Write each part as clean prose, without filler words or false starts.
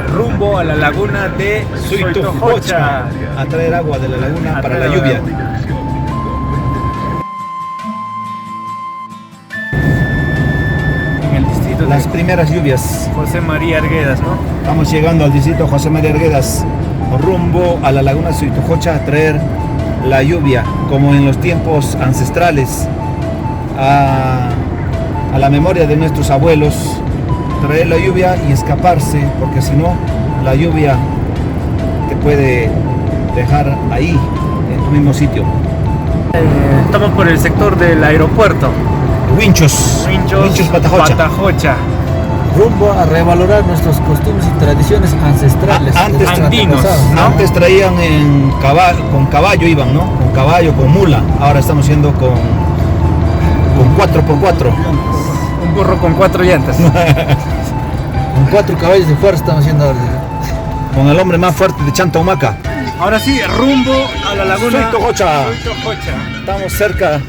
Rumbo a la laguna de Suitojocha. A traer agua de la laguna A para la traer lluvia. En el distrito Las de primeras lluvias. José María Arguedas, ¿no? Estamos llegando al distrito José María Arguedas, rumbo a la laguna Suitojocha a traer la lluvia, como en los tiempos ancestrales, a la memoria de nuestros abuelos, traer la lluvia y escaparse, porque si no, la lluvia te puede dejar ahí, en tu mismo sitio. Estamos por el sector del aeropuerto. Winchos, Winchos, Winchos Patajocha. Patajocha. Rumbo a revalorar nuestras costumbres y tradiciones ancestrales. Antes de nuestros andinos, antepasados. ¿no? Antes traían en caballo, con caballo iban, ¿no? Con caballo, con mula. Ahora estamos yendo con 4x4. Un burro con 4 llantas. Con 4 caballos de fuerza estamos haciendo ahora. Con el hombre más fuerte de Chantahumaca. Ahora sí, rumbo a la laguna Suitojocha. Suitojocha. Estamos cerca.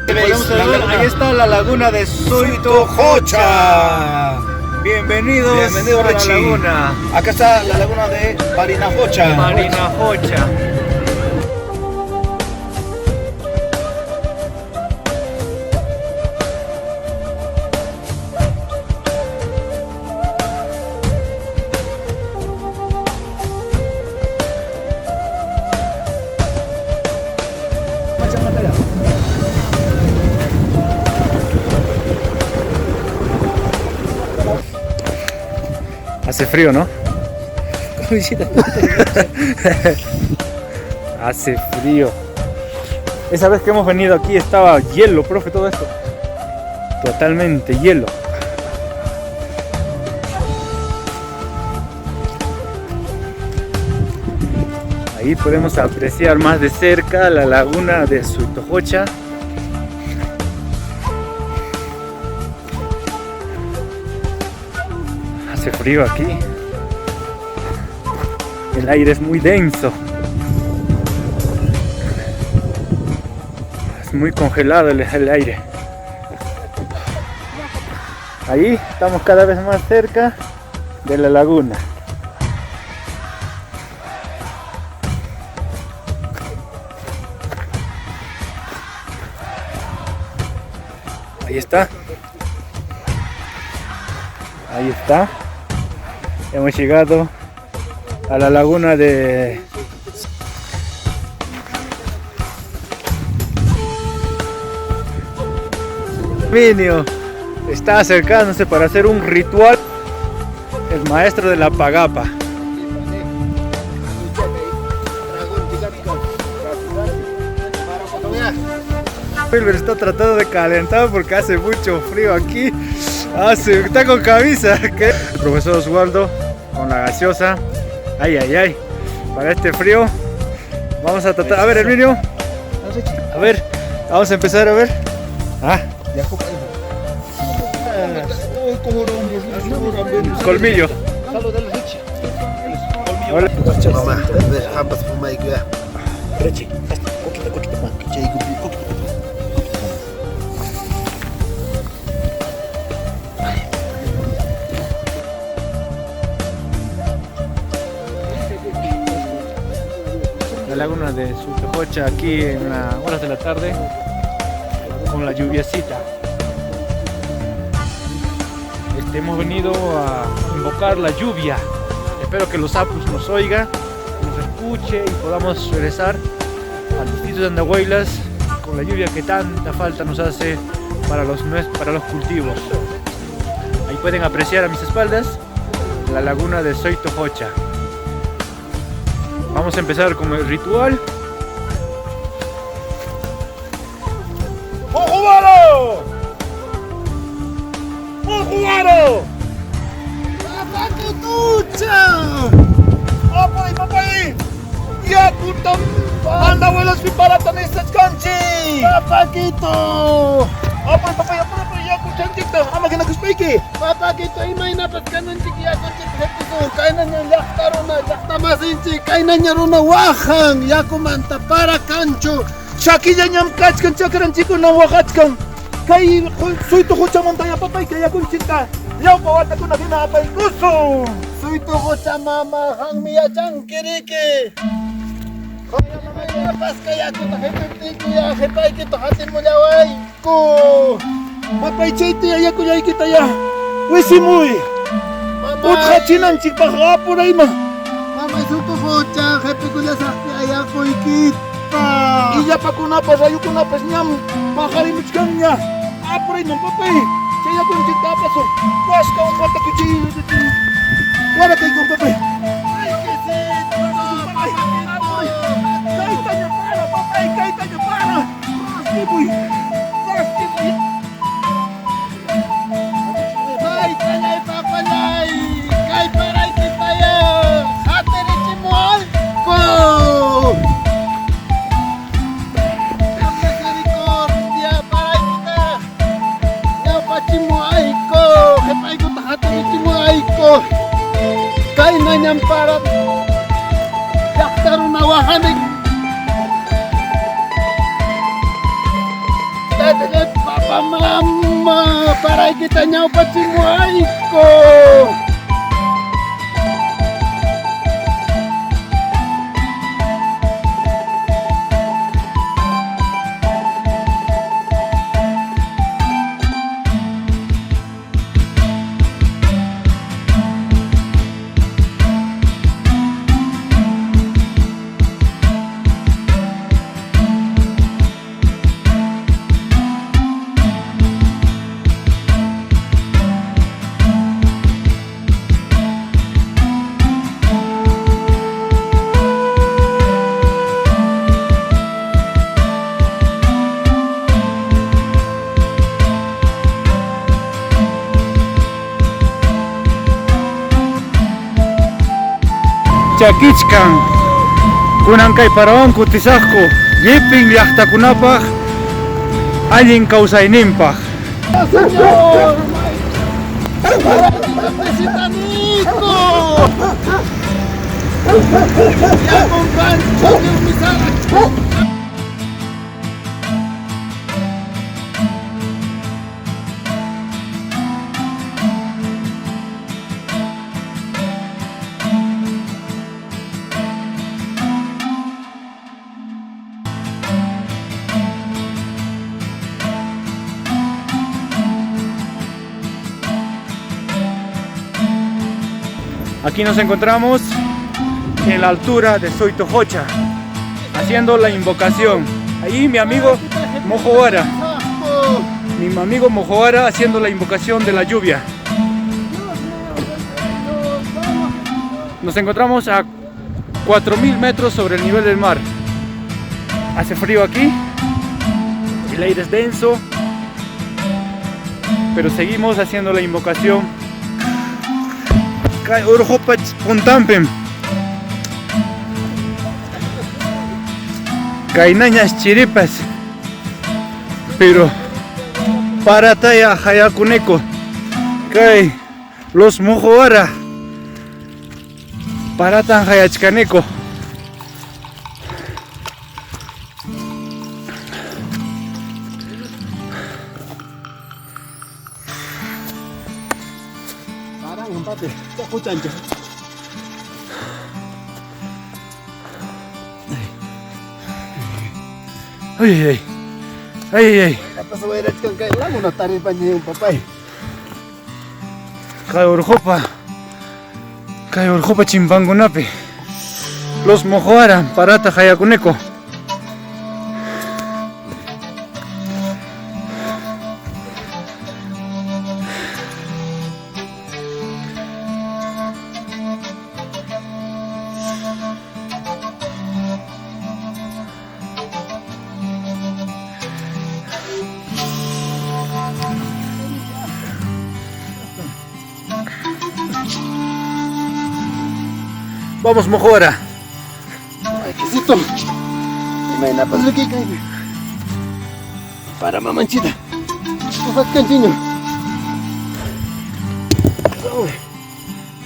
Podemos ver, ahí está la laguna de Suitojocha. Bienvenidos Bienvenido, a la Richie. laguna Acá está la laguna de Parinajocha. Marinajocha. Hace frío, ¿no? Hace frío. Esa vez que hemos venido aquí estaba hielo, profe, todo esto. Totalmente hielo. Ahí podemos apreciar más de cerca la laguna de Suitojocha. Hace frío aquí. El aire es muy denso. Es muy congelado el aire. Ahí estamos cada vez más cerca de la laguna. Ahí está. Ahí está. Hemos llegado a la laguna de Minio. Está acercándose para hacer un ritual. El maestro de la pagapa. Wilber está tratando de calentar porque hace mucho frío aquí. Ah, sí, está con camisa. ¿Qué? El profesor Oswaldo con la gaseosa. Ay, ay, ay. Para este frío. Vamos a tratar. A ver, Herminio. A ver, vamos a empezar a ver. Ah. Colmillo. Hola. La laguna de Soytojocha aquí en las horas de la tarde con la lluviecita. Hemos venido a invocar la lluvia. Espero que los apus nos oigan, nos escuche y podamos regresar al distrito de Andahuaylas con la lluvia que tanta falta nos hace para los cultivos. Ahí pueden apreciar a mis espaldas la laguna de Soytojocha. Vamos a empezar con el ritual. ¡Mojubaro! ¡Mojubaro! ¡Papaquitucha! ¡Papay, papay! ¡Yakutam! ¡Andahuaylas piparata nisachkanchik! ¡Papaquito! ¡Apay, papay, apay, apay! ¡Yakuchanchikta! ¡Ama kinakuspayki! Papaquito, imaynapas kananchik yakunchik heptisun, kaynaña llaqta runa, llaqta masinchik, kaynaña runa wajan, yakumanta para kanchu. Chakillañam kachkan, chakranchikkunam waqachkan. Kay Soytojochamanta ya papay kay yakunchikta ñawpa watakuna hina apaykusun. Soytojocha mama, qanmi yachanki riki. Imaynapas kay yakuta heptiptiyku ya qhipaykita hatimullawayku. Papay chayta ya yakullaykita ya wisimuy. Utqachinanchikpaq apurayman. Mamay Soytojocha qhipikullasaqpi ayakuykita. Illapakunapas rayukunapas ñam paqarimuchkanña. Apurayman papay. Chay yakunchikta apasun. Waska uqata kuchiy. Warakaykun papay. Ay, quesito, Papay, apuray. Kaytaña para papay, kaytaña para. Rastimuy. Rastimuy. Ay, tallay, papallay. Kay paraykitaya. Hatirichimualco. Misericordia, paraykita. Ñawpachimuayku. Qhipaykuta hatirichimuayku. Kaynañam para llaqta runa waqani. Taytallay, papa, mama, paraykita ñawpachimuayku. Chakichkan kunan kay parawan kutisaqku llipin llaqtakunapaq allin kawsayninpaq. Señor, paraykita presentanico. Yakun kancho, misara. Aquí nos encontramos en la altura de Soytojocha, haciendo la invocación. Ahí mi amigo Mojoara, mi amigo Mojoara haciendo la invocación de la lluvia. Nos encontramos a 4000 metros sobre el nivel del mar. Hace frío aquí, el aire es denso, Pero seguimos haciendo la invocación. Kay urqupa puntanpim. Kaynañas chiripas. Pero parataya hayakuneko. Kay los mujuara. Paratan hayachkaneko. Parang papi, chakuchancha. Ay, ay, ay. Ay, ay, ay. Tapos wayrachkan kay laguna taripaña yung papay. Kay urqupa. Kay urqupa chimpankunapi. Los mojoara parata hayakuneko. Vamos, mojora. Ay, quesito. Imaynapas riki kaypi. Para mamanchita. Pusachkanchiño.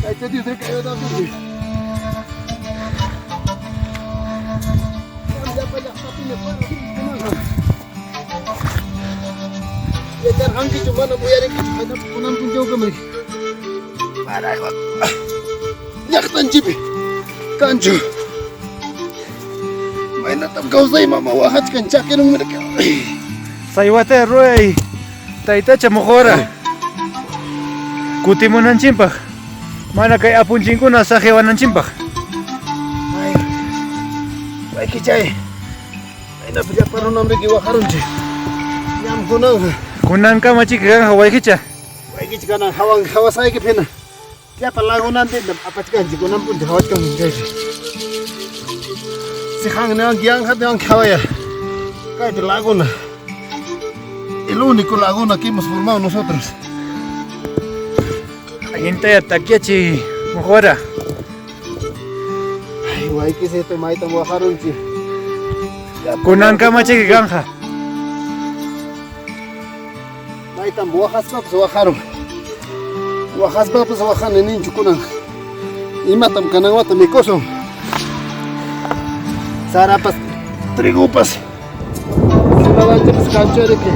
Tayta Dios riki ayudasunki. Llapa llaqtapina para kunanqa. Yacharqankichu mana uyarinkichu kaynapas kunan punchawkama riki. Para llaqtanchikpi kanchu. Maynatam kawsay mama waqachkan chakirunmi riki. Saywata ruray taytacha mojora. Kutimunanchimpaq. Mana kay apunchinkuna saqiwananchimpaq. Ay, waykichay. Maynapas llapa runam riki waqarunchik. Ñam kunanqa. Kunankama chiki kanqa waykicha. Waykicha kanan hawan hawasqaykipi hina. Llapa lagunantintam apachkanchik kunan punchaw hawachkanchik chaypi. Sihan niwanki yanqata niwanki hawaya. Kaypi laguna. El único laguna que hemos formado nosotros. Allintaya takyachiy mojora. Ay, waykisito maytam waqarunchik. Kunankama chiki kanqa. Maytam waqaspapas waqarun. Waqaspapas waqani ninchu kunan. Imatam kanan wata mikusun. Sarapas, trigupas. Cebadaytapas kanchu riki.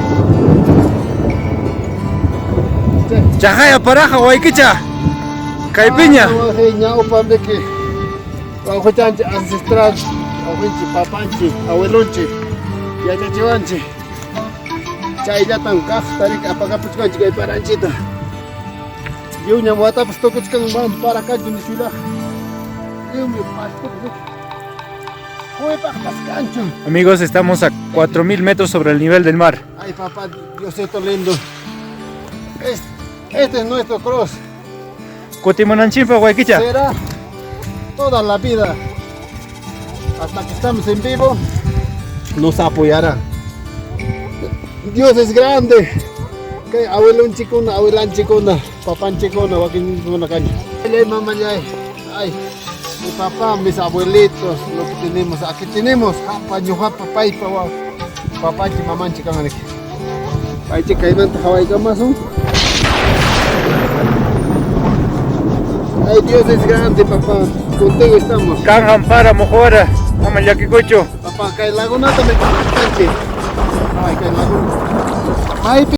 Chaqaya paraqa waykicha. Kaypiña. Ñawpam riki. Wawqichanchik ancestral, wawqinchik papanchik, abuelonchik, yachachiwanchik. Chayllatam kaqta riki apakapuchkanchik kay paranchita. Lliwñam watapas tukuchkan mana para kanchu nishuylaqa. Lliwmi pastupas riki. Quypaqpas kanchu. Amigos, estamos a 4000 metros sobre el nivel del mar. Ay, papá, Diosito lindo. Este es nuestro cross. Kutimunanchimpaq waykicha. Será toda la vida. Hasta que estamos en vivo, nos apoyará. Dios es grande. Kay abuelonchikuna, abuelanchikuna, papanchikuna, wakinchikuna kanchu. Ay, mamá, ay, mi papá, mis abuelitos, lo que tenemos. Aquí tenemos, japa, ñuqapa, paypa, wa, papanchi, mamanchi kanqa riki. Paychi kaymanta hawaykamasun. Ay, Dios es grande, papá. Contigo estamos. Kanqam para mojora. Ama llakikuychu. Papá, kay lagunata me kanchi. Ay, kay laguna. Maypi